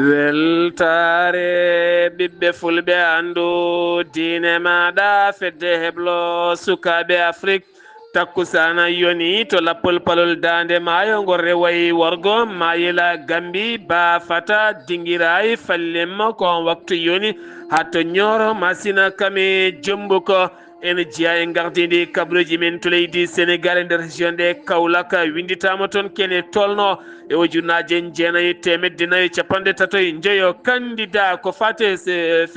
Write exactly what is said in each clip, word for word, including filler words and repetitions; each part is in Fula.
Weltaare ɓiɓɓe fulɓe, anndu diine maaɗa, fedde heblo sukaaɓe Afrik. Takkusaana yoni to lappol palol daande maayo, ngol rewayi worgo, Mayela, Gambi, Bafata, Dingirayi, Fallemma, ko on waktu yoni haa to Ñooro, Masina, Kame, Jombuko. Ene jeyaa e gardindi kabaruuji men to leydi Senegaal, e nder région de Kaolack, winnditaama toon kene tolno e ujunnaaje jeenayi e teemedde nayi e capanɗe tato e njoyo candidat ko fate C E F,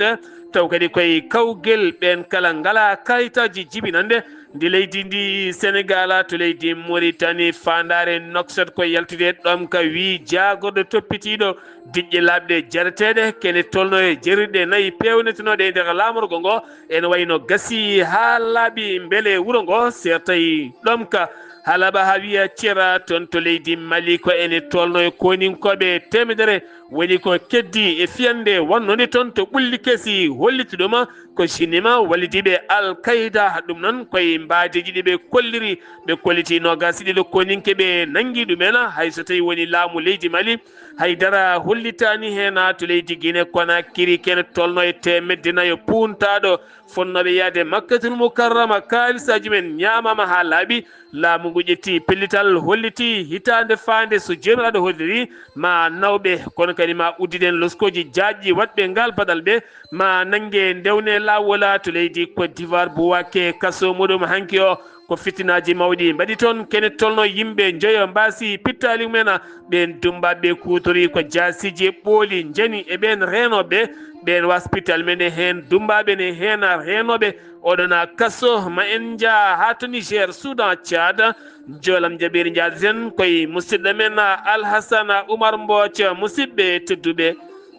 taw kadi koye kawgel ɓeen kala ngalaa kayitaaji jibinannde ndi leydi ndi Senegaal to leydi Mauritanie, faandaare Nouakchott, ko yaltude ɗoon ka wii jaagorɗo toppitiiɗo diƴƴe laaɓɗe jareteeɗe kene tolno e jerirɗe nayi peewnetenooɗe e nder laamorgo ngo, ene wayno gasii haa laaɓi mbele wuro ngo seertay ɗoon ka Halaba Hawiya Cera toon to leydi Mali, ko ene tolno e koninkooɓe teemedere woni ko keddi e fiyannde wonnode toon to Ɓulli Kesi, hollituɗo ma ko sinima wallidiiɓe Al Qaeda. Ɗum noon koye mbaadeeji ɗi ɓe kolliri, ɓe kolliti noogaas e ɗiɗo koninke ɓe nanngi ɗumen, hay so tawi woni laamu leydi Mali, haydara hollitaani heen. To leydi Guinée Conakry, kene tolno e teemedde nayo puuntaaɗo fonnooɓe yahde Makkatul Mukarrama, kaalisaaji men ñaamaama haa laaɓi. Laamu ngu ƴetti pellital, holliti hitaande faande so Joomiraaɗo holliri, ma nawɓe, kono kadi ma uddiden loskooji jaajɗi waɗɓe ngaal baɗal ɓe, ma nannge ndewne laawol to leydi Côte d'Ivoire, Bouaké, kaso muɗum hanki o. Ko fitinaaji mawɗi mbaɗi toon, kene tolno yimɓe njoyo mbaasi pittaali mumen, ɓeen dummbaaɓe kuutori ko jaasiiji e ɓooli njani e ɓeen reenooɓe, ɓeen waas pittaali men e heen dummbaaɓe ne heen reenooɓe, oɗona kaso. Ma en njaa haa to Niger, Soudan, Tchad, njoolam jaɓiri njaadaten koye musidɗo men Alhassana Oumar Mbooc. Musidɓe tedduɓe,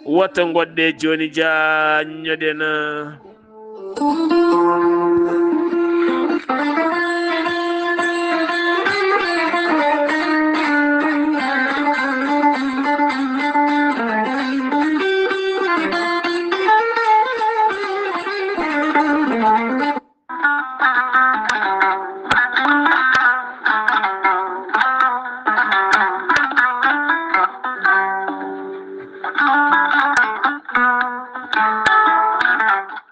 woto ngoɗɗe jooni jaañoɗen.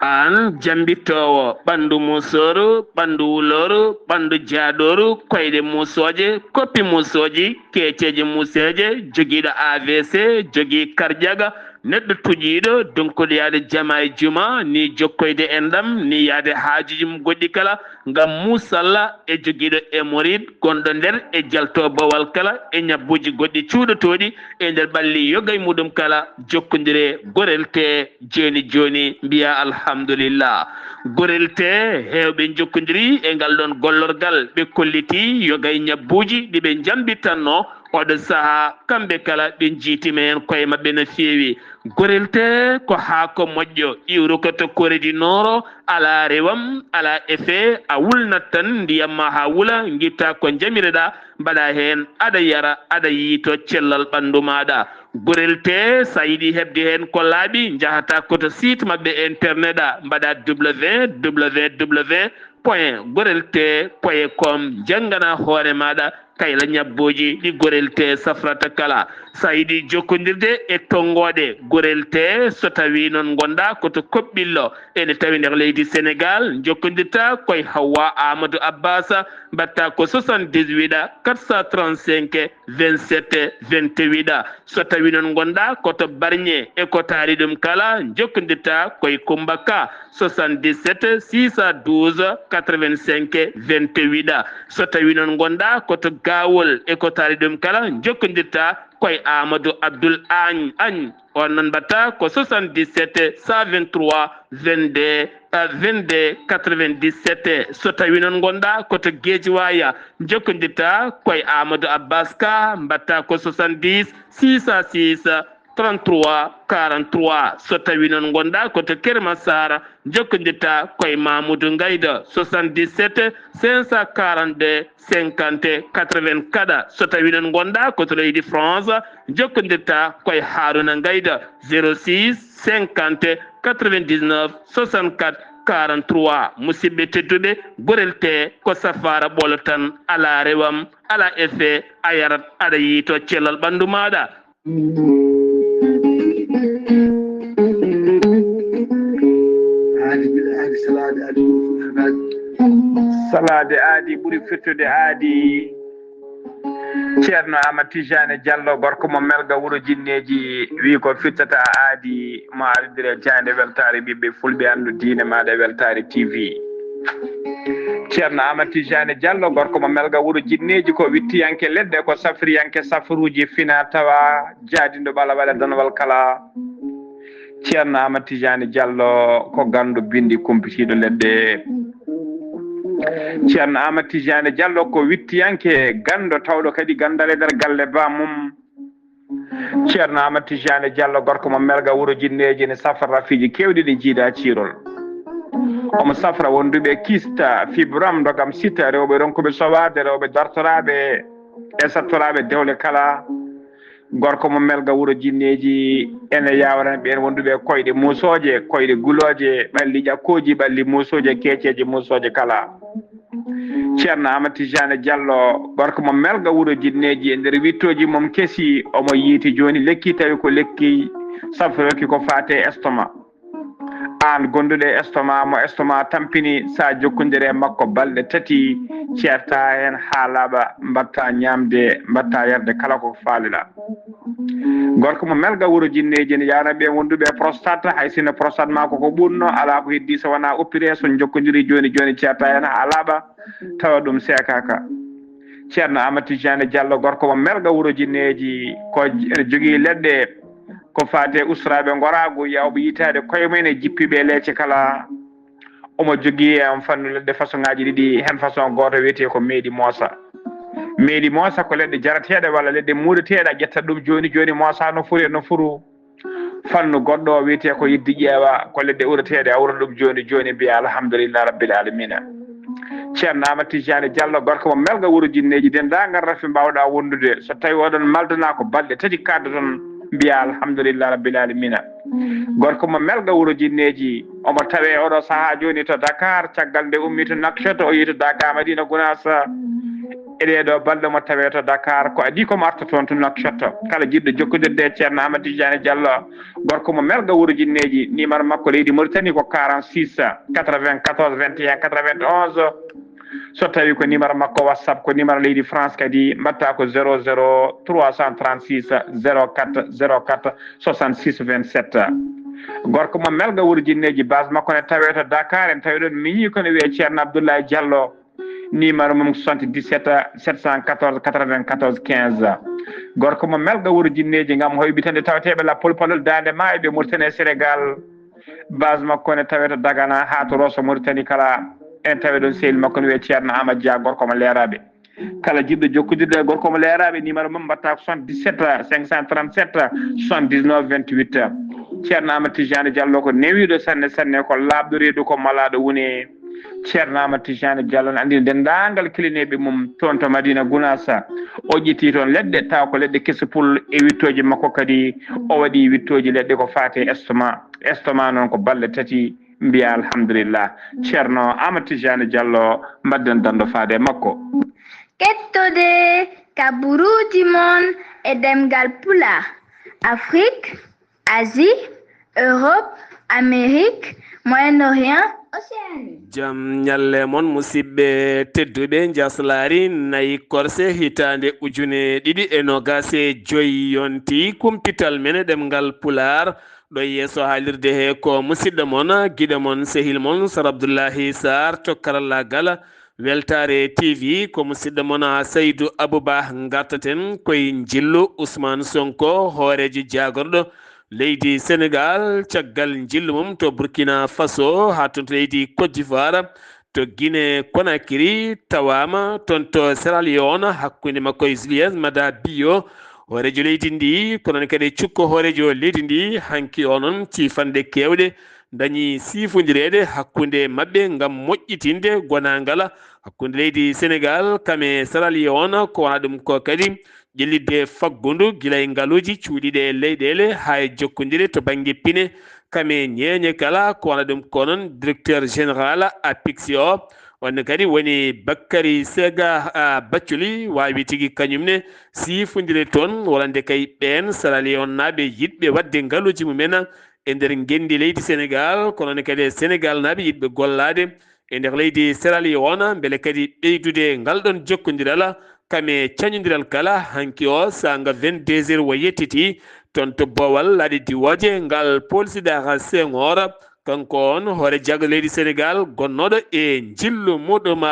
Aan jambittoowo ɓanndu musooru, ɓanndu wulooru, ɓanndu jaaɗooru, koyɗe musooje, koppi musooji, keeceeje museeje, jogiiɗo A V C, jogii karjaga, neɗɗo tuƴiiɗo, donkuɗo yahde jama e juma, ni jokkoyde enɗam, ni yahde haajuuji mum goɗɗi kala, ngam muusalla e jogiiɗo hémorroïde gonɗo nder e jalto bowal kala e ñabbuuji goɗɗi cuuɗotooɗi e nder ɓalli yoga e muɗum kala, jokkondire Gorel Tee jooni jooni, mbiya alhamdulillah. Gorel Tee heewɓe njokkondiri e ngal ɗoon gollorgal, ɓe kolliti yoga e ñabbuuji ɗi ɓe njambitanno. Oɗo sahaa, kamɓe kala ɓe njiytima heen koye maɓɓe no feewi. Gorel Tee ko haako moƴƴo, iwruko to Corée du Nord, alaa rewam, alaa effet, a wulnat tan ndiyam ma haa wula, ngitta ko njamireɗaa, mbaɗa heen, aɗa yara, aɗa yiyto cellal ɓanndu maaɗa. Gorel Tee, so a yiɗi heɓde heen ko laaɓi, njahata ko to site maɓɓe internet, a mbaɗa W W W point gorel tee point com, njanngana hoore maaɗa kayla ñabbooji ɗi Gorel Tee safrata kala. So a yiɗi jokkondirde e tonngooɗe Gorel Tee, so tawii noon ngonɗaa ko to Koɓɓillo, ene tawi nder leydi Senegaal, njokkondirta koye Hawwa Amadou Abbas, mbaɗta ko soixante-dix-huit quatre cent trente-cinq vingt-sept vingt-huit. So tawii noon ngonɗaa ko to Barñe e ko taari ɗum kala, njokkondirta koye Kummba Ka, soixante-dix-sept six cent douze quatre-vingt-cinq vingt-huit. So tawii noon ngonɗaa ko to Gaawol e ko taari ɗum kala, njokkondirta koye Amadou Abdoul Agne. Agne. On noon mbaɗta ko soixante-dix-sept cent vingt-trois vingt-deux, euh, vingt-deux quatre-vingt-dix-sept. So tawii noon ngonɗaa ko to Guédiawaye, njokkondirta koye Amadou Abbas Ka, mbaɗta ko soixante-dix six cent six trente-trois quarante-trois. So tawii noon ngonɗaa ko to Keur Massar, njokkondirta koye Mamoudou Ngayda, soixante-dix-sept cinq cent quarante-deux cinquante quatre-vingt-quatre. So tawii noon ngonɗaa ko to leydi France, njokkondirta koye Harouna Ngayda, zéro six cinquante quatre-vingt-dix-neuf soixante-quatre quarante-trois. Musidɓe tedduɓe, gorel te ko safaara ɓolo tan, alaa rewam, alaa effet, a yarat, aɗa yiito cellal ɓanndu maaɗa. Aadi, aadi, salaade, aadi, ɓuri firtude aadi. Salaade aadi ɓuri firtude aadi. Ceerno Amadou Tijani Diallo, gorko mo Melga, wuro Jinneeji, wi ko firtata aadi, mo ardire jaaynde weltaare ɓiɓɓe fulɓe, anndu diine maaɗa e Weltaare T V. Ceerno Amadou Tijani Diallo, gorko mo Melga, wuro Jinneeji, ko wittiyanke leɗɗe, ko safriyanke safruuji fina tawa, jaadinɗo ɓala waɗa danwal kala. Ceerno Amadou Tijani Diallo ko ganndo binndi kumpitiiɗo leɗɗe. Ceerno Amadou Tijani Diallo ko wittiyanke ganndo tawɗo kadi ganndal e nder galle ba mum. Ceerno Amadou Tijani Diallo, gorko mo Melga, wuro Jinneeji, ne safra rafiiji keewɗi ɗi jiida ciirol. Omo safra wonduɓe kista, fibram, ndogam sita, rewɓe ronkuɓe sowaade, rewɓe dartoraaɓe e sattoraaɓe dewle kala. Gorko mo Melga, wuro Jinneeji, ene yaawrana ɓeen wonduɓe koyɗe muusooje, koyɗe gulooje, ɓalli ƴakkooji, ɓalli muusooje, keeceeje muusooje kala. Ceerno Amadou Tijani Diallo, gorko mo Melga, wuro Jinneeji, e nder wittooji mum kesi, omo yiiti jooni lekki, tawi ko lekki safrooki ko faate estoma. Aan gonduɗo e estoma, mo estoma tampini, sa jokkondire e makko balɗe tati, ceerta heen haa laaɓa, mbatta ñaamde, mbatta yarde kala ko faaliɗa. Gorko mo Melga, wuro Jinneeji, ne yaarna ɓe wonduɓe e prostate, hay sinno prostate ma ko ko ɓurno, alaa ko heddi so wonaa oppiree, so jokkondiri jooni jooni, ceerta heen haa laaɓa, tawa ɗum seekaaka. Ceerno Amadou Tijani Diallo, gorko mo Melga, wuro Jinneeji, ko j-, ene jogii leɗɗe ko faati e ustoraaɓe ngoraagu, yaawɓe yitaade koye mumen e jippiiɓe e leece kala. Omo jogii e am fannu leɗɗe façon ŋaaji ɗiɗi, heen façon gooto wiyetee ko meeɗi moosa. Meeɗi moosa ko leɗɗe jarateeɗe walla leɗɗe muudateeɗe, a ƴetta ɗum jooni jooni, moosa no furi e no furu. Fannu goɗɗo o wiyetee ko yidde ƴeewa, ko leɗɗe urateeɗe, a urata ɗum jooni jooni, mbiya alhamdulillah rabbil alamina. Ceerno Amadou Tijani Diallo, gorko mo Melga, wuro Jinneeji, denndaangal rafi mbaawɗa wondude. So tawi oɗon maldana ko balɗe tati kaaddoton, mbiya alhamdulillah rabbil alamina. Gorko mo Melga, wuro Jinneeji, omo tawe oɗo sahaa jooni to Dakar, caggal nde ummi to Nouakchott, o yehi to Daga Madina Gounass. E ɗee ɗoo balɗe mo tawe to Dakar, ko adii ko mo arta toon to Nouakchott. Kala jiɗɗo jokkondirde e Ceerno Amadou Tijani Diallo, gorko mo Melga, wuro Jinneeji, numéro makko leydi Mauritanie ko quarante-six quatre-vingt-quatorze vingt et un quatre-vingt-onze. So tawi ko numéro makko WhatsApp, ko numéro leydi France kadi, mbaɗta ko zéro zéro trois cent trente-six zéro quatre zéro quatre soixante-six vingt-sept. Gorko mo Melga, wuro Jinneeji, base makko ne tawe to Dakar, en tawi ɗon miñi ko ne wiyee Ceerno Abdoulaye Diallo. Numéro mum soixante-dix-sept sept cent quatorze quatre-vingt-quatorze quinze. Gorko mo Melga, wuro Jinneeji, ngam hoyɓitande taweteeɓe lappol palol daande maayo ɓe Mauritanie e Sénégal. Base makko ne tawe to Dagana haa to Rosso Mauritanie kala. En tawe ɗon sehil makko ne wiyee Ceerno Amadou Dia, gorko mo Leeraaɓe. Kala jiɗɗo jokkondirde e gorko mo Leeraaɓe, numéro mum mbaɗta ko soixante-dix-sept cinq cent trente-sept soixante-dix-neuf vingt-huit. Ceerno Amadou Tijani Diallo ko newiiɗo sanne sanne, ko laaɓɗo reedu, ko malaaɗo woni. Ceerno Amadou Tijani Diallo ne anndina denndaangal kilineeɓe mum toon to Madina Gounass. O ƴetti toon leɗɗe, tawa ko leɗɗe kese pul e wittooji makko kadi. O waɗi wittooji leɗɗe ko faati e estomac. Estomac noon ko balɗe tati, mbiya alhamdulillah. Ceerno Amadou Tijani Diallo, mbaɗden danndo faade e makko. Kettode kaburuuji mon e ɗemngal Pulaar, Afrik, Asie, Europe, Amérique, Moyen-Orient, Océanie. Jam ñalle mon, musidɓe tedduɓe. Njaslaari nayi korse hitaande ujune ɗiɗi e noogaas e joy yonti kumpital men e ɗemngal Pulaar. Ɗo yeeso haalirde he ko musidɗo mon, giɗo mon, sehil mon, Sar Abdullahi Sarr to karallaagal. Weltaare T V, ko musidɗo mon Saydu Abuba. Ngartaten koye njillu Ousmane Sonko, hooreejo jaagorɗo leydi Senegal, caggal njillu mum to Burkina Faso, haa toon to leydi Côte d'Ivoire, to Guinée Conakry, tawaama toon to Sierra Leone, hakkunde makko e Julius Maada Bio, hooreejo leydi ndi, ko noon kadi cukko hooreejo leydi ndi, hanki o noon, ciifanɗe keewɗe ndañi siifondireede hakkunde maɓɓe ngam moƴƴitinde gonaangal hakkunde leydi Senegal kam e Sierra Leone, ko wona ɗum ko kadi ƴellitde faggudu gila e ngaluuji cuuɗiiɗe e leyɗeele haa e jokkondire to bannge pine, kame ñeeñe kala, ko wona ɗum ko noon directeur général APIX o. On ne kadi woni Bakary Sega, a, Bacculi, waawi tigi kañum ne siifondire toon, wonande kay ɓeen Sierra Leone naaɓe yiɗɓe waɗde ngaluuji mumen e nder ngenndi leydi Senegaal, kono ne kadi e Senegaal naaɓe yiɗɓe gollaade e nder leydi Sierra Leone, mbele kadi ɓeydude ngal ɗoon jokkondiral, kame cañondiral kala. Hanki o, saanga vingt-deux heures o yettitii toon to Boowal, laaɗe diwooje, ngal Paul Sédar Senghor, kanko on hoore jaggu leydi Senegaal, gonnooɗo e njillu muɗum,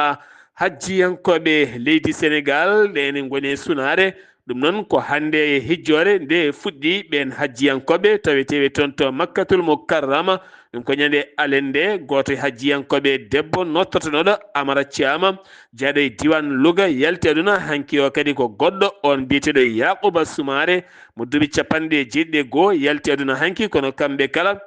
hajjiyankooɓe leydi Senegaal, ɗe ene ngoni e sunaare. Ɗum noon ko hannde e hijjoore nde fuɗɗi ɓeen hajjiyankooɓe taweteeɓe toon to Makkatul Mukarrama. Ɗum ko ñande alende, gooto e hajjiyankooɓe debbo nottortonooɗo Amara Thiam, jeyaaɗo e diiwaan Louga, yalti aduna hanki o kadi ko goɗɗo, on biyeteeɗo Yaaquba Sumaare, mo duuɓi capanɗe jeeɗiɗi e goo, yalti aduna hanki, kono kamɓe kala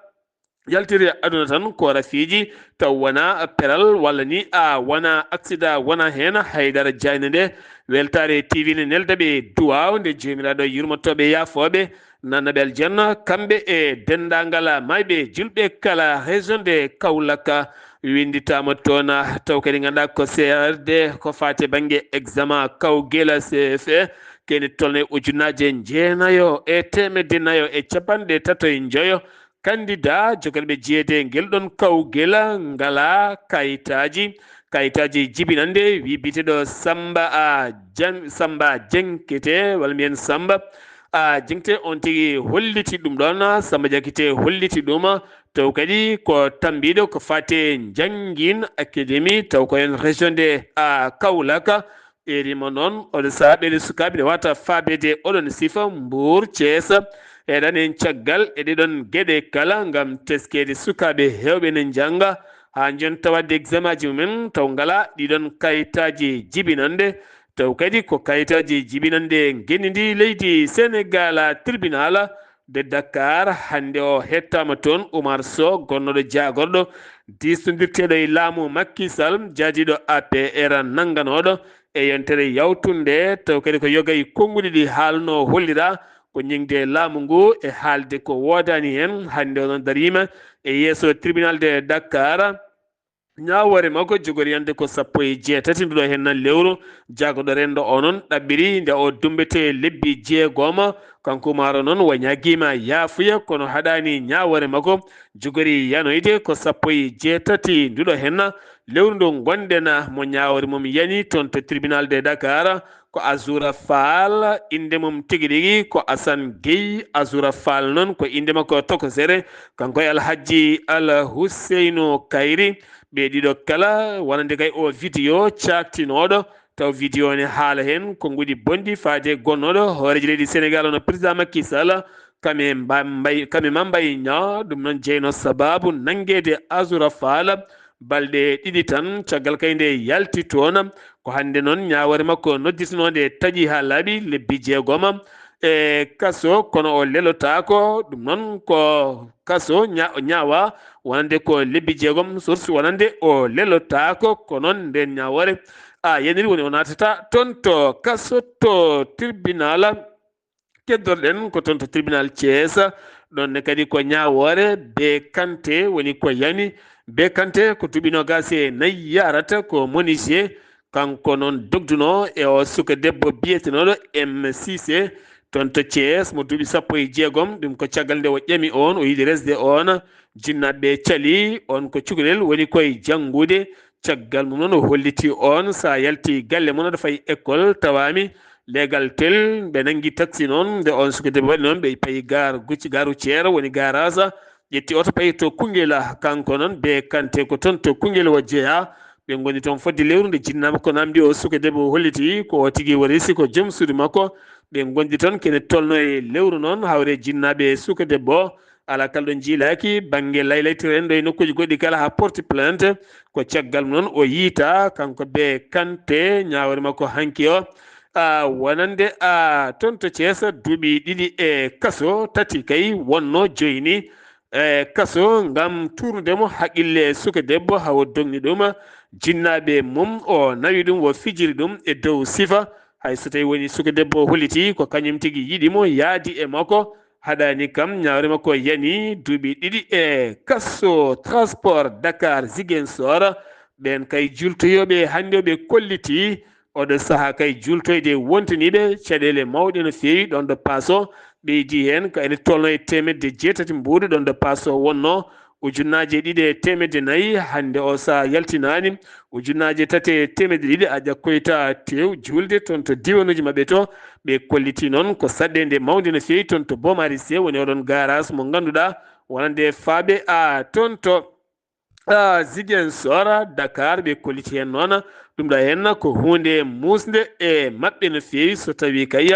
yaltiri aduna tan ko rafiiji, taw wona peral walla ni a wona aksida, wona heen haydara. Jaaynde nde, Weltaare T V ne nelda ɓe duwaaw nde Joomiraaɗo yurmotooɓe yaafooɓe nannaɓe aljanna, kamɓe e denndaangal maayɓe julɓe kala. Région de Kaolack winnditaama toon, taw kadi ngannduɗaa ko C R D, ko faati bannge examen Kawgela C F E, kene tolno e ujunnaaje jeenayo e teemedde nayo e capanɗe tato e njoyo candidat jogorɓe jeyeede ngel ɗon Kawgela ngalaa kayitaaji. Kayitaaji jibinannde, wi biyeteeɗo Samba a Jan-, Samba Jenkete, walla mbiyen Samba a Jenkete, on tigi holliti ɗum ɗon, Samba Jenkete holliti ɗum, taw kadi ko tambiiɗo ko faati e Njanngiin Academy, taw ko en région de, a, Kaolack. Ɓeydima noon, oɗo sahaa ɓeɗe sukaaɓe ne wata faabeede oɗon sifa Mbuur, Cees. Eɗen en caggal e ɗeɗon geɗe kala ngam teskeede sukaaɓe heewɓe ne njannga haa njonta waɗde examen aji mumen, taw ngala ɗiɗon kayitaaji jibinannde. Taw kadi ko kayitaaji jibinannde ngenndi ndi leydi Senegaal, tribunal de Dakar hannde o hettaama toon. Oumar Sow, gonnooɗo jaagorɗo diistondirteeɗo e laamu Macky Sall, jaadiiɗo A P R nannganooɗo e yontere yawtunde, taw kadi ko yoga e konnguɗi ɗi haalno hollira ko ñiŋde laamu ngu e haalde ko woodaani heen. Hannde o noon dariima e yeeso tribunal de Dakar. Ñaawoore makko jogori yande ko sappo e jeetati nduɗo henna lewru. Jaagoɗo renndo o noon ɗaɓɓiri nde o dumbete lebbi jeegom. Kanko Umaru noon wa ñaagiima yaafuya, kono haɗaani ñaawoore makko jogori yanoyde ko sappo e jeetati nduɗo henna lewru ndu ngonɗen. Mo ñaawoore mum yani toon to tribunal de Dakar ko Azoura Fall, innde mum tigi rigi ko Assane Gueye. Azoura Fall noon ko innde makko tokosere, kanko e Alhaji Al Huseynu Kayri. Ɓe ɗiɗo kala wonande kay o vidéo caaktinooɗo, taw vidéo ne haala heen konnguɗi bonɗi faade gonnooɗo hooreejo leydi Senegaal, hono président Macky Sall, kame Mba-, Mbay-, kame Mame Mbaye Niang. Ɗum noon jeyno sababu nanngeede Azoura Fall balɗe ɗiɗi tan caggal kay nde yalti toon. Ko hannde noon ñaawoore makko nodditanoonde taƴi haa laaɓi lebbi jeegom e kaso, kono o lelotaako. Ɗum noon ko kaso ña-, ñaawa wonande ko lebbi jeegom, source wonande o lelotaako. Ko noon nden ñaawoore a yaniri woni o naatata toon to kaso to tribunal. Keddorɗen ko toon to tribunal Thiès, ɗon ne kadi ko ñaawoore Be Kanté woni ko yani. Be Kanté ko duuɓi noogaas e nayi yarata, ko menuisier. Kanko noon dogduno e o suka debbo biyetenooɗo M Cissé toon to Thiès, mo duuɓi sappo e jeegom. Ɗum ko caggal nde o ƴami oon, o yiɗi resde oon. Jinnaaɓe cali oon ko cukalel woni koye janngude. Caggal mum noon o holliti oon, so a yalti galle mon aɗa fayi école, tawaami leegal tel, ɓe nanngi taxi noon. Nde oon suka debbo waɗi noon, ɓe payi gaar Gucci, gaar routière woni garage, ƴetti oto payi to Koungheul. Kanko noon Be Kanté ko toon to Koungheul o jeyaa. Ɓe ngondi toon fodde lewru nde jinnaa makko namdi o suka debbo o holliti ko o tigi warisi ko joom suudu makko. Ɓe ngondi toon kene tolno e lewru noon hawre jinnaaɓe e suka debbo. Alaa kala ɗo njiilaaki bannge laylaytiren ɗo e nokkuuji goɗɗi kala haa porti plainte. Ko caggal mum noon o yiyta kanko Be Kanté ñaawre makko hanki o. A, wonande a toon to Thiès duuɓi ɗiɗi e kaso, tati kay wonno joyni e kaso ngam tuurnude mo haqqille suka debbo haa o dogni ɗum. Jinnaaɓe mum o nawi ɗum o fijiri ɗum e dow sifa. Hay so tawi woni suka debbo o holliti ko kañum tigi yiɗi mo, yaadi e makko, Haɗaani kam, ñaawre makko yani duuɓi ɗiɗi e kaso transport Dakar Ziguinchor. Ɓeen kay jultoyooɓe hannde o ɓe kolliti. Oɗo sahaa kay jultoyde wontaniiɓe caɗeele mawɗe no feewi ɗoon ɗo paso ɓeydi heen, ka ene tolno e teemedde jeetati mbuuɗu ɗoon ɗo paso wonno. Ujunnaaje ɗiɗi e teemedde nayi hannde o sahaa yaltinaani. Ujunnaaje tati e teemedde ɗiɗi a ƴakkoyta tew juulde toon to diwanuuji maɓɓe to. Ɓe kolliti noon ko saɗeende mawnde no feewi toon to Bomarise, woni oɗon garage mo ngannduɗaa wonande faaɓe a toon to a Ziguinchor, Dakar. Ɓe kolliti heen noon ɗum ɗo heen ko huunde muusnde e maɓɓe no feewi so tawii kay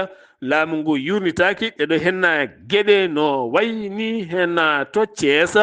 laamu ngu yuurnitaaki ɗeɗo heen geɗe no wayi ni heen to Thiès,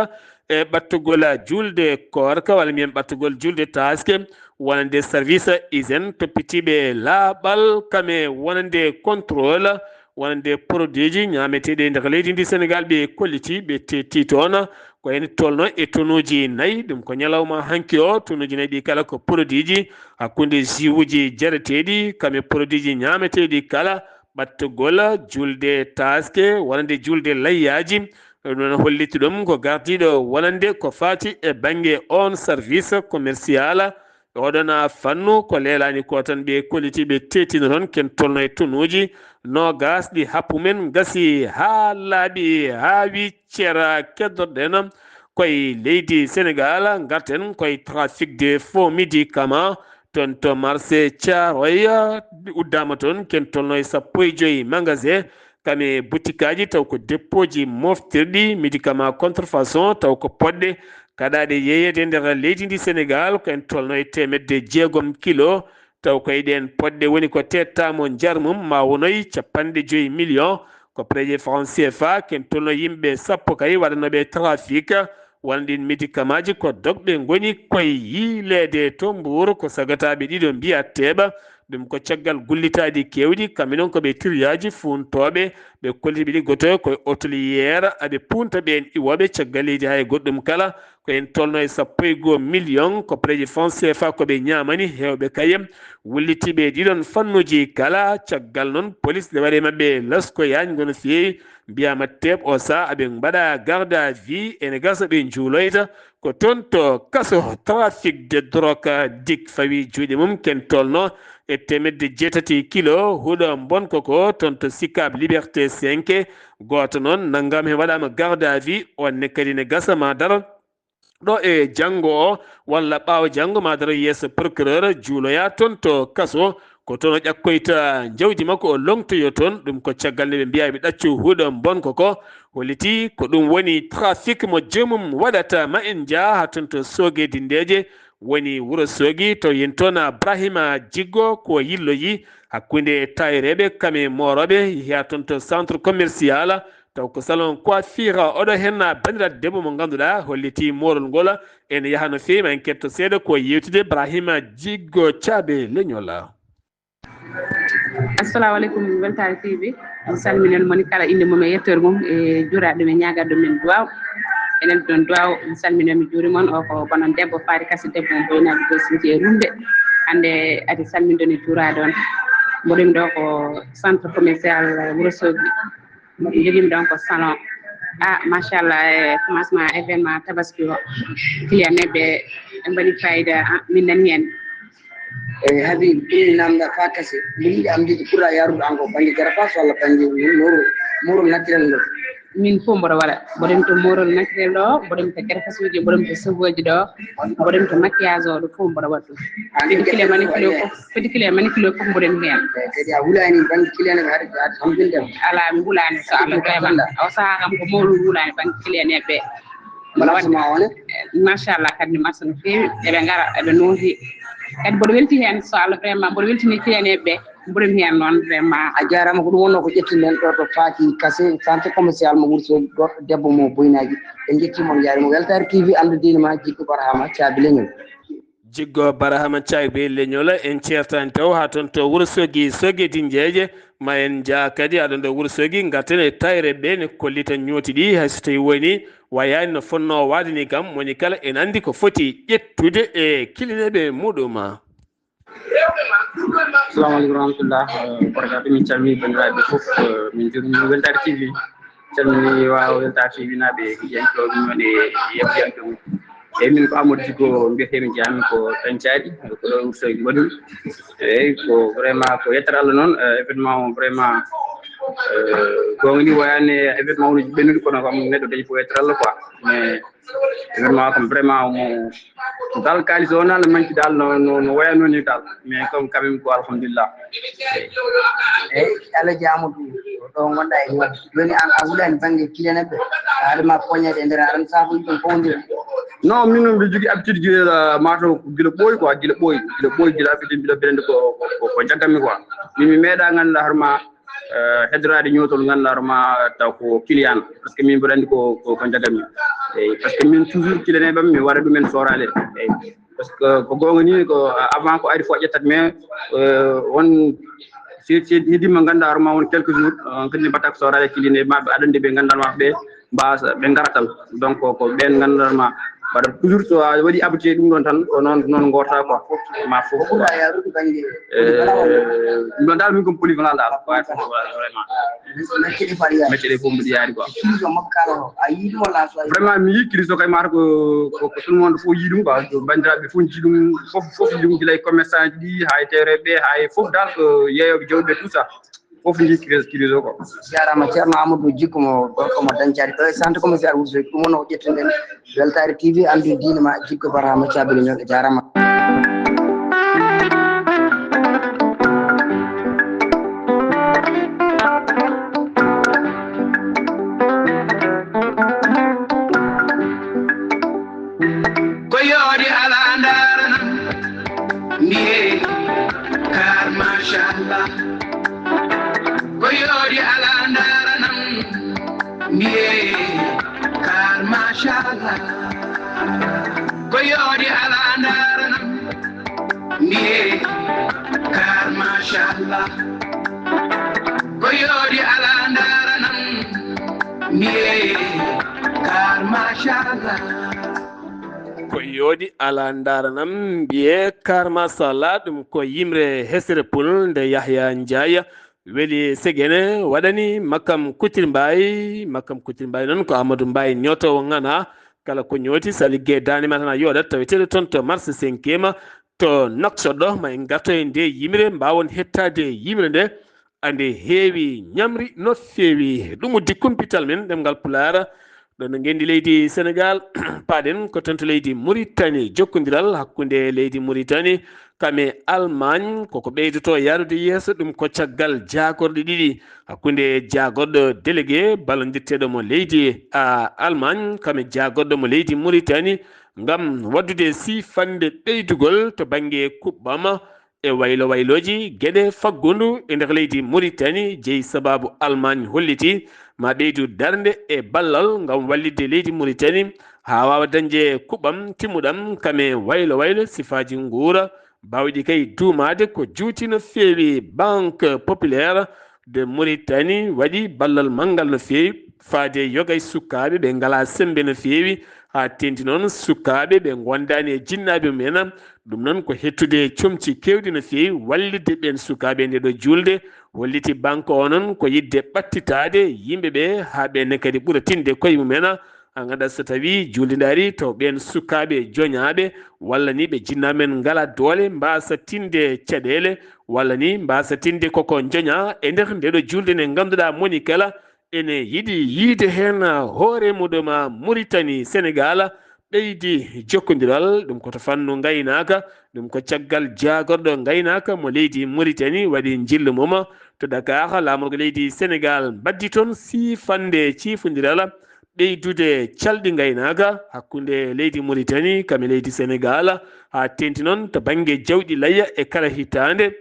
e ɓattugol julde koorka, walla mbiyen ɓattugol julde taaske, wonande service hygiène, toppitiiɓe laaɓal, kame wonande contrôle, wonande produit ji ñaameteeɗi e nder leydi ndi Sénégal, ɓe kolliti, ɓe tetti toon. Ko ene tolno e tonuuji nayi, ɗum ko ñalawma hanki o, tonuuji nayi ɗi kala ko produit ji hakkunde jus uji jareteeɗi, kame produit ji ñaameteeɗi kala, ɓattugol julde taaske, wonande julde layyaaji. Ɗum noon holliti ɗum ko gardiiɗo wonande ko faati e bannge oon service commercial. Oɗon fannu ko leelaani ko tan ɓe kolliti, ɓe tettino toon, ken tolno e tonuuji noogaas ɗi happu men ngasi haa laaɓi, haa wiccera. Keddorɗen koye leydi Sénégal, ngarten koye trafic de faux médicaments. Toon to marché Thiaroye, uddaama toon, ken tolno e sappo e joy magasin, kame butikaaji, taw ko dépôt ji moftirɗi médicament contrefaçon, taw ko poɗɗe kaɗaaɗe yeeyeede nder leydi ndi Sénégal, ko en tolno e teemedde jeegom kilo, taw ko e ɗeen poɗɗe woni ko tettaamo njar mum, ma wonoy capanɗe joy million, ko pereje franc C F A, ken tolno yimɓe sappo kay waɗanooɓe trafic, won ɗin médicament ji ko dogɓe ngoni koye yiileede to Mbuur, ko sagataaɓe ɗiɗo mbiyateeɓe. Ɗum ko caggal gullitaaɗi keewɗi, kamɓe noon ko ɓe triyaaji fuuntooɓe, ɓe kolliti ɓe ɗi goto ko e hôtelière, aɓe punta ɓeen iwooɓe caggal leydi hay goɗɗum kala. Ko en tolno e sappo e goo million, ko pereji franc C F A ko ɓe ñaamani heewɓe kay. Wullitiiɓe ɗiɗon fannuuji kala, caggal noon polis nde waɗi maɓɓe laskoyaaji ngo no feewi, mbiyaama teeɓ o sahaa aɓe mbaɗa garde à vue, ene gasa ɓe njuuloyta ko toon to kaso. Trafic de drogue dik fawi juuɗe mum, ken tolno e teemedde jeetati kilo huɗo mbonko ko toon to Sicap Liberté cinq. Gooto noon nanngam he waɗaama garde à vue, on ne kadi ne gasa ma daro ɗo e janngo o walla ɓaawo janngo ma daro yeeso procureur, juuloya toon to kaso. Ko toon o ƴakkoyta jawdi makko, o longtoyo toon. Ɗum ko caggal nde ɓe mbiya ɓe ɗaccu huɗo mbonko ko. Holliti ko ɗum woni trafic mo joomum waɗata. Ma en njaa haa toon to Sooge Dindeeje, woni wuro Soogi, to yen toon Brahima Jiggo ko yilloyi hakkunde tayreeɓe kame moorooɓe, yehi haa toon to centre commercial, taw ko salon coiffure. Oɗo henna banndiraaɗo debbo mo ngannduɗaa holliti moorol ngol, ene yaha no feewi. Ma en ketto seeɗa ko yewtude Brahima Jiggo Caabe Leñol. Assalamu aleykum, Weltaare T V. Mi salmini on moni kala innde mum e yettoore mum, e juuraade ɗum e ñaagaade ɗum min duwaaw. Enen ɗon duwaaw, mi salmini on, mi juurima on. O ko bonon debbo Faari Kasi, debbo mo Boynaaji Gosinji e Rumde. Hannde adi salminde on e juuraade on. Mboɗomi ɗo ko centre commercial Wuro Soogi. Mboɗo jogimi ɗon ko salon. Ah, machallah, e commencement événement tabaski o, client ɓe ɓe mbaɗi fayida. Ah, min nani hen. Eyi, habi ɗum namda fa kase, mbiɗa yiɗi am jiji ɓurɗa yarude an ko bannge jarafa so walla bannge moorol, moorol naturel ngol? Min fof mboɗo waɗa, mboɗomi to moorol naturel ɗo, mboɗomi to garfasuuji, mboɗomi to sohooji ɗo, mboɗomi to maquillage o, ɗo fof mboɗo waɗa ɗum. Kadi kile mani kilo fof, kadi kile mani kilo fof mboɗomi heen. Eyi, kadi a wulaani bannge kile ne haade haade hamdinde ma? Alaa, mi wulaani, so Allah vraiment. O sahaa kam ko mawɗum wulaani bannge kile ne ɓe. Mboɗo waɗa. Machallah, kadi marsa no feewi, eɓe ngara, eɓe nooti. Kadi mboɗo welti heen, so Allah vraiment, mboɗo weltini client ɓe, mboɗo mi heen noon vraiment. A jaaraama. Ko ɗum wonnoo ko ƴettuɗen ɗo to faaki kase centre commercial mo Wuro Soogi, goɗɗo debbo mo Boynaaji. En njettiima, on njaariima. Weltaare T V, anndu diine ma, Jiggo Barhama Caabi Leñol. Jiggo Barhama Caabi Leñol, en ceertaani taw haa toon to Wuro Soogi, Sooge Dinjeeje. Ma en njaa kadi haa ɗoon ɗo Wuro Soogi, ngarten e tayre ɓe ne kollita ñooti ɗi, hay so tawii woni wayaani no fotnoo waade ni kam, moni kala ene anndi ko foti ƴettude e kilineeɓe muɗum. Assalamu aleykum warahmatullah. Barkaatu, min calmini banndiraaɓe fof, min njuurima Weltaare T V. Calmini waaw weltaaki winaaɓe heɗiyankooɓe mum e yeɓiyankooɓe mum. Eyyi, min ko Amadou Djigo mbiyetee-mi, jeyaa-mi ko Tañcaali, ko ɗo wuro Soogi Mbaɗu. Eyyi, ko vraiment ko yettere Allah noon, eh, événement o vraiment, eh, goonga ni woyaani événement onuji ɓennuɗi, kono kam neɗɗo dañi ko yettere Allah quoi. Mais événement o kam vraiment omo dal kaalis o nal manki dal no, no, no woyano ni dal. Mais comme quand même ko alhamdulillah. Eyyi, Alhaji Amadou, ɗo ngonɗa e hoore. Joni an a hulani banggue kileneɓe. Haade ma poñede e nder aran saabuji ɗum fowndira. Non, min noon mbiɗo jogui habitude gila mataw gila ɓooyi quoi, gila ɓooyi, gila ɓooyi, gila habitude mbiɗo birande ko, ko, ko, ko jagganmi quoi. Min mi meeɗa ganduɗa hoorema, eh, heddoraade ñootol ngannduɗaa hoorema taw ko client, par ce que min mboɗo anndi ko, ko, ko njagammi. Eyyi, par ce que min toujours client ɓam mi waɗa ɗumen sooraale. Eyyi, par ce que ko goonga ni ko avant ko ari fof ƴettat, mais, eh, won si, si heddima ngannduɗaa hoorema won quelques jours, eh, on kadi mbatta ko sooraale client maɓɓe aɗa anndi ɓe ngannduɗaa ma ɓe mbasa ɓe ngara tan. Donc ko ɓen ngannduɗaa ma mbaɗa toujours so a waɗi habitué ɗum ɗon tan, ko noon, noon gorta quoi. Ma fof. Ko ɓurɗa yaarude banggue. Eh, ɗum ɗon dal min ko polyvalent dal. Ko ay fof, voilà, vraiment. Métier ɗe fof mbaɗi yaari quoi. Crise o makko kala o, a yii ɗum walla a suwayi? Vraiment mi yii crise o kay mata ko, ko, ko tout le monde fof yii ɗum quoi. Ko banndiraaɓe fof njii ɗum, fof, fof njii ɗum gila e commerçant ji ɗi, haa e teereɓe, haa e fof dal ko yeeyoɓe jawɗi ɓe tout ça. Fof njii crise, crise o ko. Jarama Ceerno Amadou Jikko mo gorko mo Dañcaari ɗo e centre commercial Wourossogui, ɗum woni o ƴettuɗen Weltaare T V, andu diine ma Jikko Barhama Caabili Ñol, jarama. Ko yooɗi alaa ndaaranam, mbiye kaar machallah. Ko yooɗi alaa ndaaranam, mbiye kaar machallah. Ko yooɗi alaa ndaaranam, mbiye kaar machallah. Ko yooɗi alaa ndaaranam, mbiye kaar machallah. Ko yooɗi alaa ndaaranam, mbiye kaar machallah. Ɗum ko yimre Hesre Pul nde Yahya Ndiaye weli Segene waɗani Makam Kutir Mbaye. Makam Kutir Mbaye noon ko Amadou Mbaye ñootowo ŋana. Kala ko ñooti so a liggey daande ma tan a yooɗat, taweteeɗo toon to marché cinquième, to Nouakchott ɗo. Ma en ngarto e nde yimre mbaawon hettaade yimre nde. Ande heewi ñamri no feewi. Ɗum uddi kumpital men ɗemngal Pulaar. Ɗo no ngenndi leydi Senegaal, paaɗen ko toon to leydi Muritani. Jokkondiral hakkunde leydi Muritani kam e Almaañ koko ɓeydoto yaarude yeeso, ɗum ko caggal jaagorɗe ɗiɗi hakkunde jaagorɗo délégué ballondirteeɗo mo leydi, a, Almaañ kam e jaagorɗo mo leydi Muritani ngam waɗdude siifande ɓeydugol to bannge kuɓɓam e waylo waylooji geɗe faggundu e nder leydi Muritani, jeyi sababu Almaañ holliti ma ɓeydu darnde e ballal ngam wallitde leydi Muritani haa waawa dañde kuɓɓam timmuɗam kam e waylo waylo sifaaji nguura baawɗi kay duumaade. Ko juuti no feewi. Banque Populaire de Mauritanie waɗi ballal manngal no feewi faade yoga e sukaaɓe ɓe ngalaa semmbe no feewi, haa teeŋti noon sukaaɓe ɓe ngondaani e jinnaaɓe mum en. Ɗum noon ko hettude comci keewɗi no feewi, wallitde ɓeen sukaaɓe e nde ɗo juulde. Holliti banque o noon ko yiɗde ɓattitaade yimɓe ɓe haa ɓeen ne kadi ɓura tinde koye mum en. A nganndaa so tawii juulde nde ari taw ɓeen sukaaɓe joñaaɓe walla ni ɓe jinnaaɓe men ngalaa doole mbaasa tinde caɗeele walla ni mbaasa tinde koko joña e nder nde ɗo juulde nde ngannduɗaa moni kala ene yiɗi yiide heen hoore muɗum. Muritani Senegaal ɓeydi jokkondiral, ɗum ko to fannu ngaynaaka, ɗum ko caggal jaagorɗo ngaynaaka mo leydi Muritani waɗi njillu mum to Dakar. Laamorgo leydi Senegaal mbaddi toon siifande ciifondiral ɓeydude calɗi ngaynaaka hakkunde leydi Muritani kam e leydi Senegaal, haa teeŋti noon to bannge jawɗi layya e kala hitaande.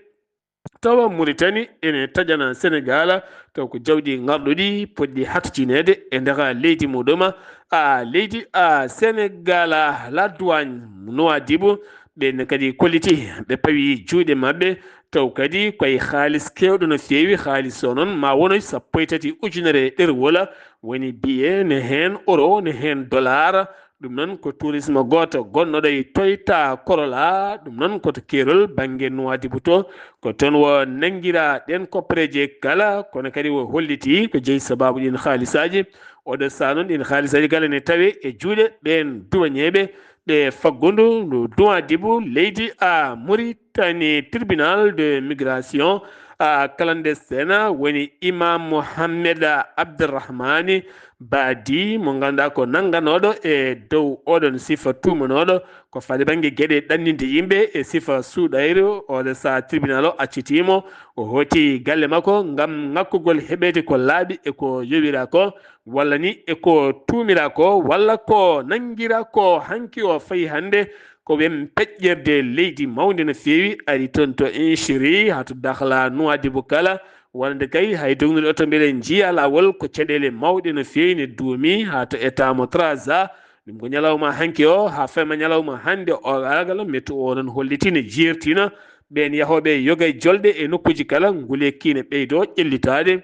Tawa Muritani ene taƴana Senegaal, taw ko jawɗi ngarɗuɗi potɗi hattineede e nder leydi muɗum. A leydi a Senegaal, la douane Nouadhibou, ɓeen kadi kolliti, ɓe pawi juuɗe maɓɓe, taw kadi koye haalis keewɗo no feewi. Haalis o noon ma wonoy sappo e tati ujunere ɗerwol, woni billet ne heen, euro ne heen, dollar, Ɗum noon ko tourisme gooto gonnooɗo e Toyota Corolla. Ɗum noon ko to keerol bannge Nouadhibou to. Ko toon wo nanngiraa ɗeen koppereeje kala, kono kadi wo holliti ko jeyi sabaabu ɗiin haalisaaji. Oɗo sahaa noon ɗiin haalisaaji kala ne tawee e juuɗe ɓeen duwañeeɓe ɓe faggundu Nouadhibou, leydi a Mauritanie. Tribunal de migration a clandestine woni Imam Mohamed Abderrahmane Badi, mo ngannduɗaa ko nannganooɗo e dow oɗon sifa tuumanooɗo ko faade bannge geɗe ɗanninde yimɓe e sifa suuɗayru. Oɗo sahaa tribunal o accitii mo, o hooti galle makko ngam ŋakkugol heɓeede ko laaɓi e ko yowira ko, walla ni e ko tuumira ko, walla ko nanngira ko hanki o fayi hannde ko ɓen peƴƴerde leydi mawnde no feewi ari toon to Inchiri haa to Dakhla Nouadhibou kala. Wonande kay hay dognude oto mbeɗe njiya laawol ko caɗeele mawɗe no feewi ne duumi haa to état mo Trarza. Ɗum ko ñalawma hanki o haa fayma ñalawma hannde o algal mettu o noon hollitii ne jeertina ɓeen yahooɓe yoga e jolɗe e nokkuuji kala ngule kiine ɓeydoo ƴellitaade.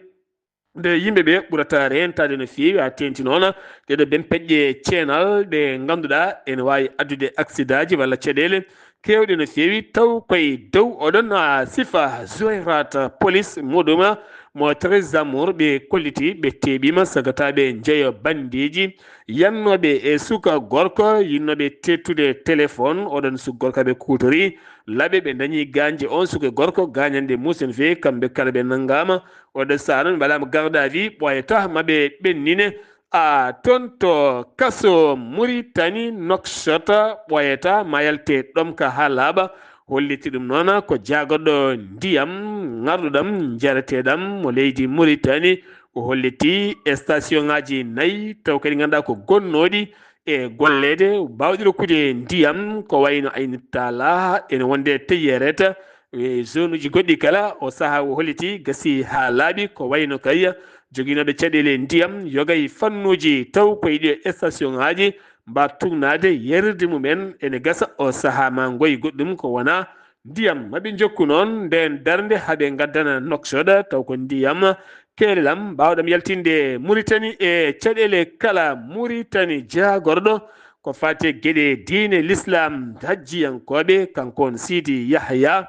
Nde yimɓe ɓe ɓurata reentaade no feewi haa teeŋti noon ɗeɗo ben peƴƴe ceenal ɗe ngannduɗaa ene waawi addude aksidaaji walla caɗeele keewɗe no feewi, taw koye dow oɗon, a, sifa Zouairat police muɗum mo Trarza Mor ɓe kolliti ɓe teeɓiima sagataaɓe njeyo banndeeji yannooɓe e suka gorko yinnooɓe teettude téléphone. Oɗon suka gorko ɓe kuutori laɓe ɓe dañi gaañde on suka gorko gaañanɗe muusen feewi, kamɓe kala ɓe nanngaama. Oɗo sahaa noon mbaɗaama garde à vue, ɓooyata ma ɓe ɓennine a toon to kaso Mauritanie Nouakchott, ɓooyata ma yalte ɗomka haa laaɓa. Holliti ɗum noon ko jaagorɗo ndiyam ŋarɗuɗam njareteeɗam mo leydi Mauritanie. O holliti station ŋaaji nayi taw kadi ngannduɗaa ko gonnooɗi e golleede baawɗi rokkude ndiyam ko wayno Ain Tala ene wonde Teyeret. E zone uji goɗɗi kala o sahaa o holliti gasi haa laaɓi ko wayno kay joginooɓe caɗeele ndiyam yoga e fannuuji taw koye ɗiyo station ŋaaji mba tuugnaade yerirde mumen ene gasa o sahaa ma ngoy goɗɗum ko wona ndiyam. Ma ɓe njokku noon ndeen darnde haa ɓe ngaddana Nouakchott taw ko ndiyam keelelam mbaawɗam yaltinde Mauritanie e caɗeele kala. Mauritanie jaagorɗo ko faati e geɗe diine l'islam hajjiyankooɓe, kanko on Sidi Yahya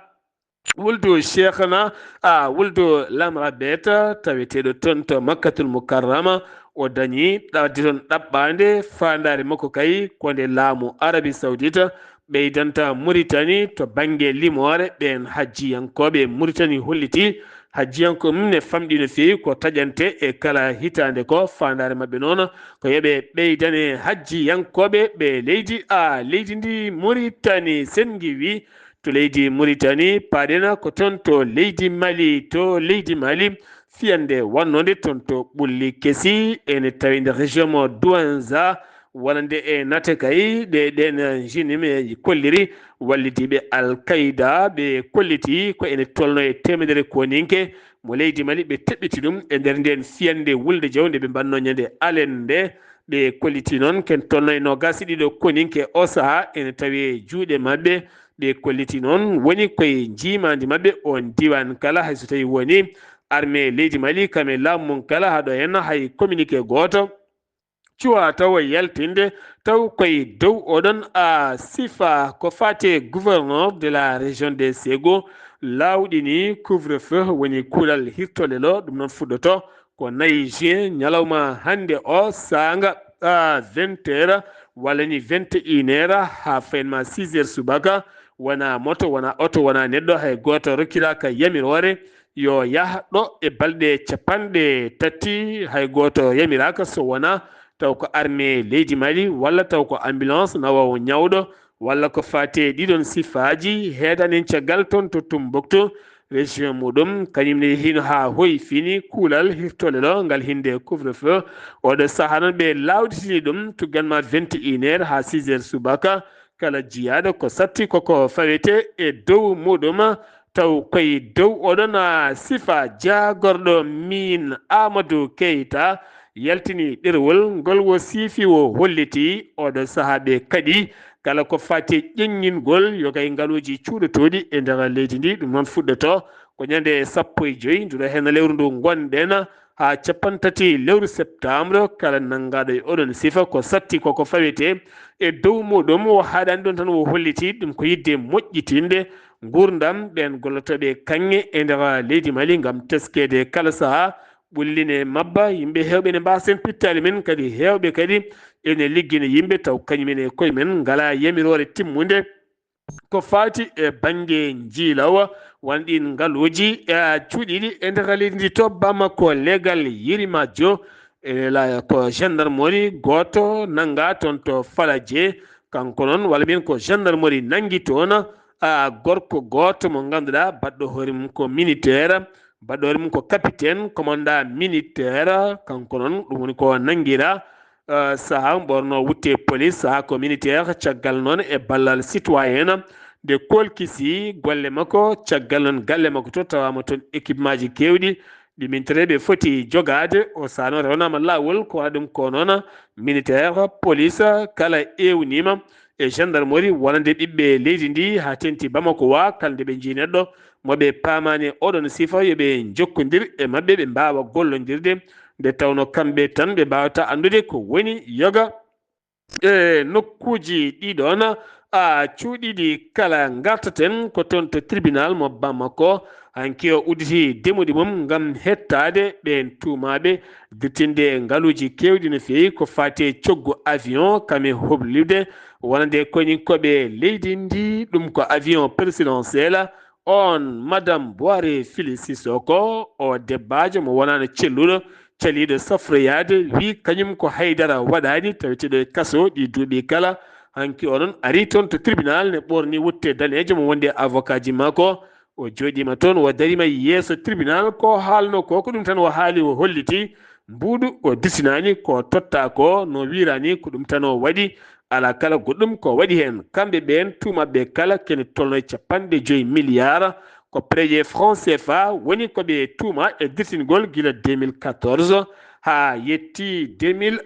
wuldu Cheikhna, a, wuldu Lamrabet, taweteeɗo toon to Makkatul Mukarrama. O dañi ɗaɓɓande toon ɗaɓɓaande, faandaare makko kay ko nde laamu Arabie Saoudite ɓeydanta Mauritanie to bannge limoore ɓeen hajjiyankooɓe. Mauritanie holliti hajjiyankooɓe mum ne famɗi no feewi ko taƴante e kala hitaande ko. Faandaare maɓɓe noon ko yo ɓe ɓeydane hajjiyankooɓe ɓe leydi a leydi ndi Mauritanie. Sen ngiwi to leydi Mauritanie, paaɗen ko toon to leydi Mali. To leydi Mali, fiyande wannode toon to Ɓulli Kesi ene tawi nder région mo Douenza, wonande e nate kay ɗe ɗen jini mi kolliri wallidiiɓe Al-Qaida, ɓe kolliti ko ene tolno e teemedere koninke mo leydi Mali, ɓe teɓɓiti ɗum e nder nden fiyande wulde jaw nde ɓe mbanno ñande alende. Ɓe kolliti noon ken tolno e noogaas e ɗiɗo koninke o sahaa ene tawi e juuɗe maɓɓe. Ɓe kolliti noon woni koye njiimaandi maɓɓe on diiwaan kala, hay so tawii woni armée leydi Mali kam e laamu mum kala, haɗo heen hay communiqué gooto cuwaa taw yaltinde taw koye dow oɗon a sifa ko faati e gouverneur de la région de Ségou laawɗini couvre-feu woni kuulal hirtolelo, ɗum noon fuɗɗoto ko nayi juin ñalawma hannde o saanga a vingt heures walla ni vingt et une heures haa fayin ma six heures subaka. Wona moto, wona oto, wona neɗɗo, hay gooto rokkiraaka yamiroore yo yah ɗo e balɗe capanɗe tati, hay gooto yamiraaka so wona taw ko armée leydi Mali walla taw ko ambulance nawa o ñawɗo walla ko faati e ɗiɗon sifaaji. Heedanen caggal toon to Tumbuktu, région muɗum, kañum ne hino haa hoy fini kuulal hirtolelo ngal hinde couvre-feu. Oɗo sahaa noon ɓe lawditini ɗum tuggan ma vingt et une heures haa six heures subaka. Kala jiyaaɗo ko satti koko fawete e dow muɗum, taw koye dow oɗon a sifa jaagorɗo min Amadou Keita yaltini ɗerewol ngol wo siifi wo holliti oɗo sahaa ɓe kadi kala ko faati e ƴeññingol yogay ngaluuji cuuɗotooɗi e nder leydi ndi. Ɗum noon fuɗɗoto ko ñande sappo e joy nduɗo heen lewru ndu ngonɗen haa capanɗe tati lewru septembre. Kala nanngaaɗo e oɗon sifa ko satti koko fawetee e dow muuɗum, o haɗani ɗum tan, o holliti ɗum ko yiɗde moƴƴitinde nguurndam ɓeen gollotooɓe e kaŋŋe e nder leydi Mali ngam teskeede kala sahaa ɓulline mabba. Yimɓe heewɓe ne mbaasa heen pittaali men, kadi heewɓe kadi ene liggina yimɓe taw kañum en e koye men ngalaa yamiroore timmunde ko faati e bannge njiilawa, wano ɗiin ngaluuji e cuuɗiiɗi e nder leydi ndi. To Bamako, leegal Yirimaajo, e la, ko gendarmerie gooto nanngaa toon to Falaje. Kanko noon, walla mbiyen ko gendarmerie nanngi toon, a, gorko gooto mo ngannduɗaa baɗɗo hoore mum ko militaire, baɗɗo hoore mum ko capitaine, commandant militaire. Kanko noon, ɗum woni ko nanngiraa, eh, sahaa ɓorno wutte police, sahaa ko militaire. Caggal noon, e ballal citoyen, nde koolkisi golle makko, caggal noon galle makko to tawaama toon équipement ji keewɗi ɗi militaire ɓe foti jogaade. O sahaa noon rewnaama laawol, ko waɗa ɗum ko noon militaire, police, kala ewniima e gendarmerie wonande ɓiɓɓe leydi ndi haa teŋti Bamako wa. Kala nde ɓe njii neɗɗo mo ɓe paamaani e oɗon sifa, yo ɓe njokkondir e maɓɓe, ɓe mbaawa gollondirde, nde tawnoo kamɓe tan ɓe mbaawata anndude ko woni yoga e nokkuuji ɗiɗon, a, cuuɗiiɗi kala. Ngartaten ko toon to tribunal mo Bamako. Hanki o udditi demuɗi mum ngam hettaade ɓeen tuumaaɓe dirtinde ngaluuji keewɗi no feewi ko faati e coggu avion, kame hoblirde wonande koyninkooɓe leydi ndi. Ɗum ko avion présidentiel. On Madame Boire Fili Sissoko, o debbaajo mo wonaano celluɗo, caliiɗo safroyaade, wi kañum ko haydara waɗaani, taweteeɗo e kaso ɗi duuɓi kala. Hanki o noon ari toon to tribunal, ne ɓorni wutte daneejo mo wonde avocat ji makko. O jooɗiima toon, o dariima yeeso tribunal, ko haalno ko, ko ɗum tan o haali, o holliti mbuuɗu, o dusinaani ko totta ko, no wiiraani ko ɗum tan o waɗi, alaa kala goɗɗum ko waɗi heen. Kamɓe ɓeen tuumaaɓe kala kene tolno e capanɗe joyi milliard, ko prêt franc C F A woni ko ɓe tuuma e dirtingol gila deux mille quatorze haa yetti deux mille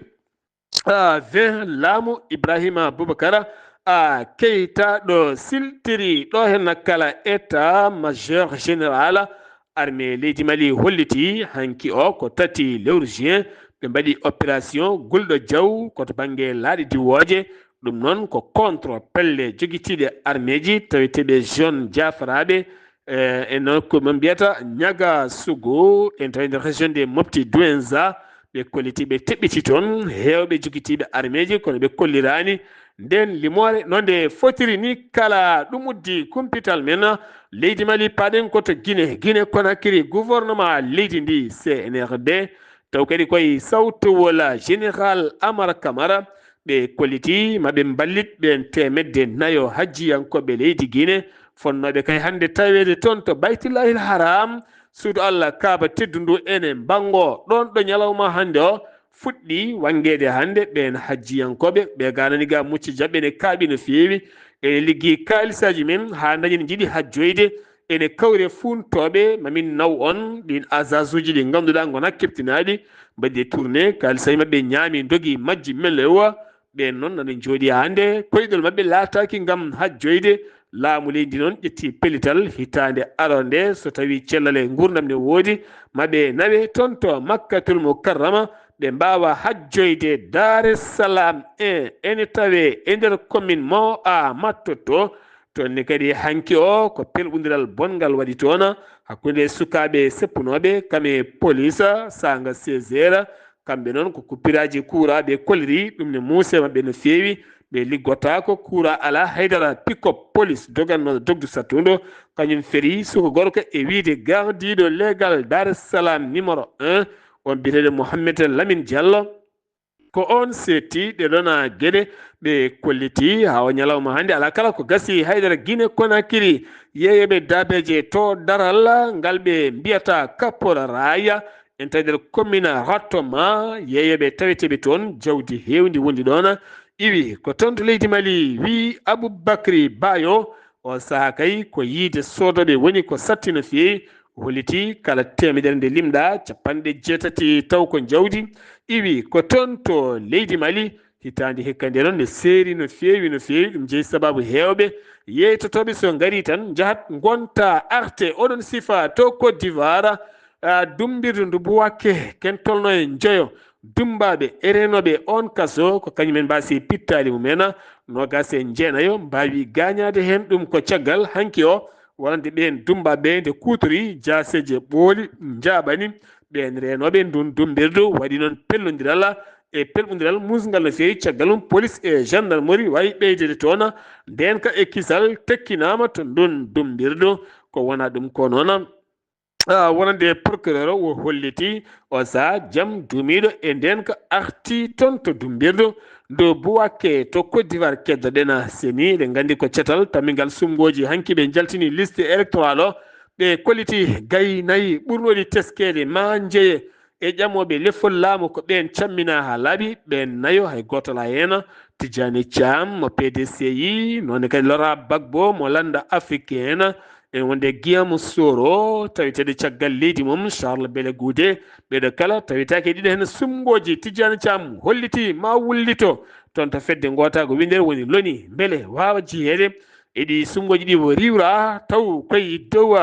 vingt, laamu Ibrahima Boubacar, a, Keita ɗo siltiri ɗo heen kala état major général armée leydi Mali holliti hanki o ko tati lewru juin ɓe mbaɗi opération Gulɗo Jaw ko to bannge laaɗe diwooje. Ɗum noon ko contre pelle jogitiiɗe armeeji taweteeɓe zone jaafaraaɓe, eh, e noon ko ɓe mbiyata Ñaga Sugu, en tawi nder région de Mopti Douenza, ɓe kolliti ɓe teɓɓiti toon heewɓe jogitiiɓe armeeji, kono ɓe kolliraani ndeen limoore no nde fotiri ni. Kala ɗum uddi kumpital men leydi Mali, paaɗen ko to Guinée, Guinée Conakry, gouvernement leydi ndi C N R D, taw kadi koye sawtowol général Amara Camara, ɓe kolliti ma ɓe mballit ɓeen teemedde nayo hajjiyankooɓe leydi Guinée, fonnooɓe kay hannde taweede toon to Baytullahil Haram, suudu Allah Kaaba teddundu ene mbanngo ɗoon ɗo ñalawma hannde o fuɗɗi wanngeede hannde. Ɓeen hajjiyankooɓe ɓe ganani ga mucci jaɓɓe ne kaaɓi no feewi, ene liggi kaalisaaji men haa dañen njiɗi hajjoyde, ene kawre fuuntooɓe, ma min naw on ɗiin agencesuuji ɗi ngannduɗaa ngonaa keptinaaɗi, mbaɗi e tourné, kaalisaaji maɓɓe ñaami, ndogi, majji, melewa. Ɓeen noon nana njooɗi hannde, koyɗol maɓɓe laataaki ngam hajjoyde. Laamu leydi noon ƴetti pellital hitaande arande, so tawii cellal e nguurndam ne woodi, ma ɓe nawe toon to Makkatul Mukarrama, ɓe mbaawa hajjoyde Daar es Salaam. E, ene tawee e nder commune mo a mattoto. Toon ne kadi hanki o ko pelɓondiral bonngal waɗi toon hakkunde sukaaɓe seppunooɓe kam e police, saanga seize heures. Kamɓe noon ko kuppiraaji kuuraa ɓe kolliri, ɗum ne muuse maɓɓe no feewi, ɓe liggotaako, kuuraa alaa, haydara. Pick-up police dogannooɗo dogdu sattundo, kañum feri suka gorko e wiyde gardiiɗo leegal Daar es Salaam numéro un, on biyeteeɗo Mohammed Lamine Diallo. Ko oon seetti ɗe ɗon geɗe ɓe kolliti haa o ñalawma hannde. Alaa kala ko gasi, haydara Guinée Conakry, yeeyooɓe daabeeje to daral ngal ɓe mbiyata Kapoor Raaya, en tawi nder commune Ratoma, yeeyooɓe taweteeɓe toon, jawdi heewndi wondi ɗoon, iwi ko toon to leydi Mali, wi Aboubacry Bayo. O sahaa kay ko yiide soodooɓe woni ko satti no feewi. O holliti kala teemedere nde limɗaa, capanɗe jeetati taw ko jawdi iwi ko toon to leydi Mali. Hitaande hikka nde noon ne seeri no feewi, no feewi. Ɗum jeyi sabaabu heewɓe yeytotooɓe so ngarii tan njahat ngonta arte oɗon sifa to Côte d'Ivoire. Dummbirdu ndu Buwaake, ken tolno e njoyo dummbaaɓe e reenooɓe e oon kaso, ko kañum en mbaasi pittaali mum en. Noogaas e jeenayo mbaawi gaañaade heen. Ɗum ko caggal hanki o wonande ɓeen dummbaaɓe nde kuutori jaaseeje ɓooli njaaɓani ɓeen reenooɓe ndun dummbirdu. Waɗi noon pellondiral e pelɓondiral muusngal no feewi. Caggal mum, polis e gendarmerie waawi ɓeydeede toon ndeenka e kisal tekkinaama to ndun dummbirdu. Ko wonaa ɗum ko noon, wonande procureur o holliti o sahaa jam duumiiɗo e ndeenka arti toon to dummbirdu ndu Buwaake to Côte d'Ivoire. Keddoɗen seni, eɗen nganndi ko catal tammingal suɓngooji hanki ɓe njaltini liste électorale o. Ɓe kolliti gay nayi ɓurnooɗi teskeede maa njeye e ƴamooɓe lefol laamu ko ɓeen camminaa haa laaɓi. Ɓeen nayo hay gooto alaa heen. Tijjaani Caam mo P D C I, noon kadi Laurent Gbagbo mo Lannda Afrique en, e wonde Guillaume Soro, taweteeɗo caggal leydi mum, Charles Bele Gude. Ɓeeɗo kala tawetaake e ɗiɗo heen suɓngooji. Tijjaani Caam holliti maa wullito toon to fedde ngootaago winndere woni loni, mbele waawa jeyeede e ɗi suɓngooji ɗi o riiwra taw koye dow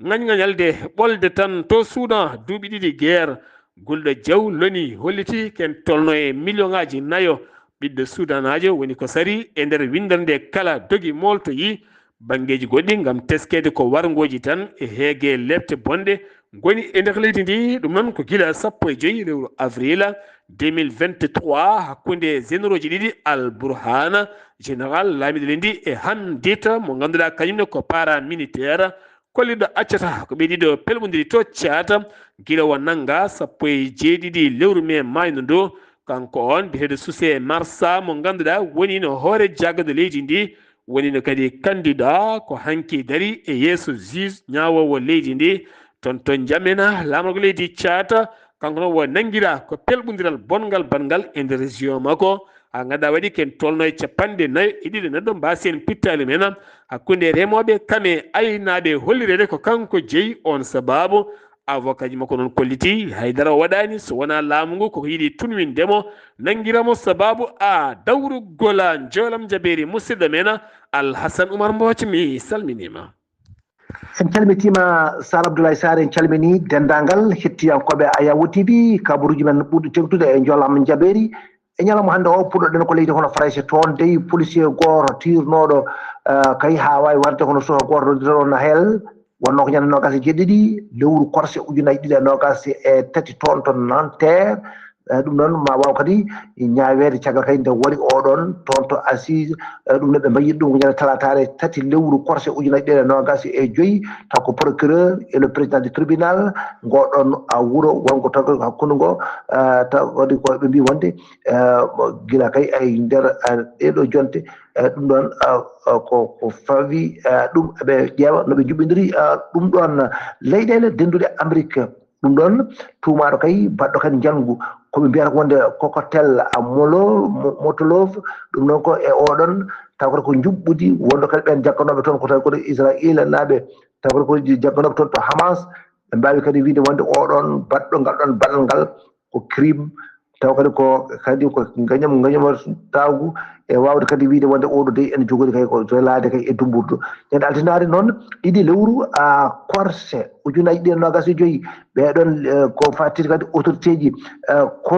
ŋañŋañalde ɓolde tan to Suudan duuɓi ɗiɗi guerre. Gulɗo Jaw loni holliti ken tolno e miliyoŋaaji nayo ɓiɗɗo Suudanaajo woni ko sari e nder winndere nde kala dogi mooltoyi banngeeji goɗɗi ngam teskeede ko warngooji tan e heege lepte bonɗe ngoni e nder leydi ndi. Ɗum noon ko gila sappo e joy lewru avril deux mille vingt-trois, hakkunde généraux ji ɗiɗi, Al Burhan, général laamiiɗo leydi ndi, e Hamdita mo ngannduɗaa kañum ne ko paramilitaire, kollirɗo accata ko ɓe ɗiɗo pelɓondiri to Caata gila o nannga sappo e jeeɗiɗi lewru mee maayno ndu. Kanko on biyeteeɗo Suse Marsa mo ngannduɗaa woni no hoore jaagorɗe leydi ndi, woni no kadi candidat ko hanki dari e yeeso juge ñaawoowo leydi ndi. Toon to Njamena, laamorgo leydi Caata, kanko noon o nanngiraa ko pelɓondiral bonngal baɗngal e nder région makko. Haa ngannduɗaa waɗi ken tolno e capanɗe nayo e ɗiɗo neɗɗo mbaasi en pittaali men hakkunde remooɓe kam e aynaaɓe, hollireede ko kanko jeyi. On sabaabu, avocat ji makko noon kolliti hay dara o waɗaani so wonaa laamu ngu koko yiɗi tunwinde mo, nanngira mo sabaabu a dawrugol. Njoolam jabeeri musidɗo men Alhasan Umar Mbooc, mi salminiima. En calmitiima, Sar Abdoulaye Sarr, en calminii denndaangal hettiyankooɓe Ayawo T V, kabaruuji men ɓurɗi teŋtude e Njoolam Jabeeri. E ñalawma hannde o, puɗɗoɗen ko leydi hono Farayse. Toon dey, policier gooto tiirnooɗo, eh, kay haa waawi warde hono suka gooto noddirteeɗo Nahel, wonnoo ko ñande noogaas e jeeɗiɗi lewru korse ujunaaji ɗiɗi e noogaas e tati toon to Nanterre. Eh, ɗum noon ma waaw kadi ñaaweede caggal kadi nde waɗi oɗon toon to assise. Eh, ɗum noon ɓe mbayi ɗum ko ñande talaataare tati lewru korse ujunaaji ɗiɗi e noogaas e joy, taw ko procureur et le président du tribunal, ngoɗon, ah, wuro wongo taw hakkunde ngo, ah, taw waɗi ko ɓe mbi wonde, eh, gila kay e nder, eh, ɗeɗo jonte, eh, ɗum ɗon, ah, ah, ko, ko fawi, eh, ɗum ɓe ƴeewa no ɓe njuɓɓindiri, ah, ɗum ɗon leyɗeele dennduɗe Amérique. Ɗum ɗon tuumaaɗo kay baɗɗo kadi njangu, ko ɓe mbiyata wonde Kokotel a Molo, Mo-, Motolov, ɗum ɗon ko e oɗon, taw kadi ko njuɓɓudi wonde kadi ɓen jagganooɓe toon ko tawi koto Israel naaɓe, taw kadi ko jagganooɓe toon to Hamas, ɓe mbaawi kadi wiide wonde oɗon baɗɗo ngal ɗon baɗal ngal ko crime, taw kadi ko, kadi ko ngañam, ngañam tawgu e waawde kadi wiide wonde oɗo dey ene jogori kay ko relaade kay e dumburdu. Ñande altinaare noon, ɗiɗi lewru, a, korse ujunaaji ɗiɗi e noogaas e joy, ɓeɗon, eh, ko fattiti kadi autorité ji, eh, ko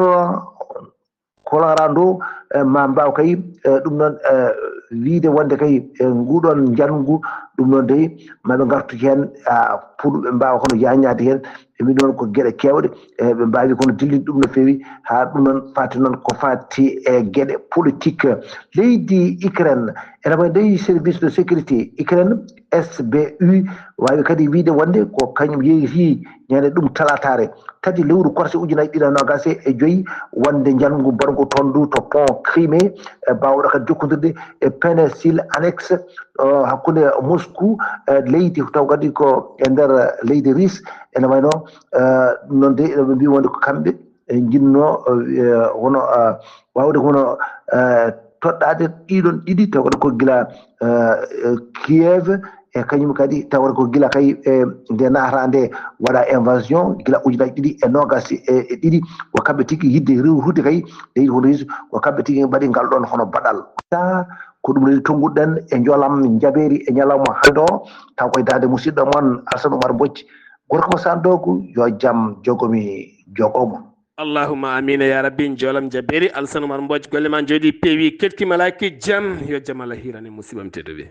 Colorado, eh, ma mbaaw kay, eh, ɗum noon, eh, wiide wonde kay, eh, nguɗon njanngu, ɗum noon dey, ma ɓe ngartu heen, ah, pour ɓe mbaawa hono yaañaade heen. E mbiɗo noon ko geɗe keewɗe, eh, ɓe mbaawi kono dillinde ɗum no feewi, haa ɗum noon faati noon ko faati e geɗe politique. Leydi Ukraine, ene wayi dey service de sécurité Ukraine, S B U, waawi kadi wiide wonde ko kañum yeeyitii ñande ɗum talaataare tati lewru korse ujunaaji ɗiɗi e noogaas e joy, wonde njanngu mbaɗngu toon ndu to pont Crimée, e baawɗo kadi jokkondirde e péninsule annexe, o, hakkunde Moscou, e leydi taw kadi ko e nder leydi Russe, ene wayno, e, ɗum noon de, eɓe mbi wonde ko kamɓe e njinnoo, e, wono, e, waawde hono, e, toɗɗaade ɗiɗon ɗiɗi, taw kadi ko gila, e, e, Kiev, e kañum kadi tawata ko gila kay, e, nde naata nde waɗa invasion gila ujunaaji ɗiɗi e noogaas e, e ɗiɗi, ko kamɓe tigi yiɗde rewrude kay leydi hono Russe, ko kamɓe tigi mbaɗi ngal ɗon hono baɗal. Taa ko ɗum leydi tonnguɗen e Njoolam Jabeeri e ñalawma hannde o, taw koye daande musidɗo mon Alsan Umar Mbocc. Gorko mo Sandoku, yo jam jogomi jogomo. Allahumma amina ya rabbi. Jolam jaberi Alsan Umar Mboj, golle ma jooɗi peewi, ketki malaki jam. Yo jam Allah hirane musibam tedduɓe.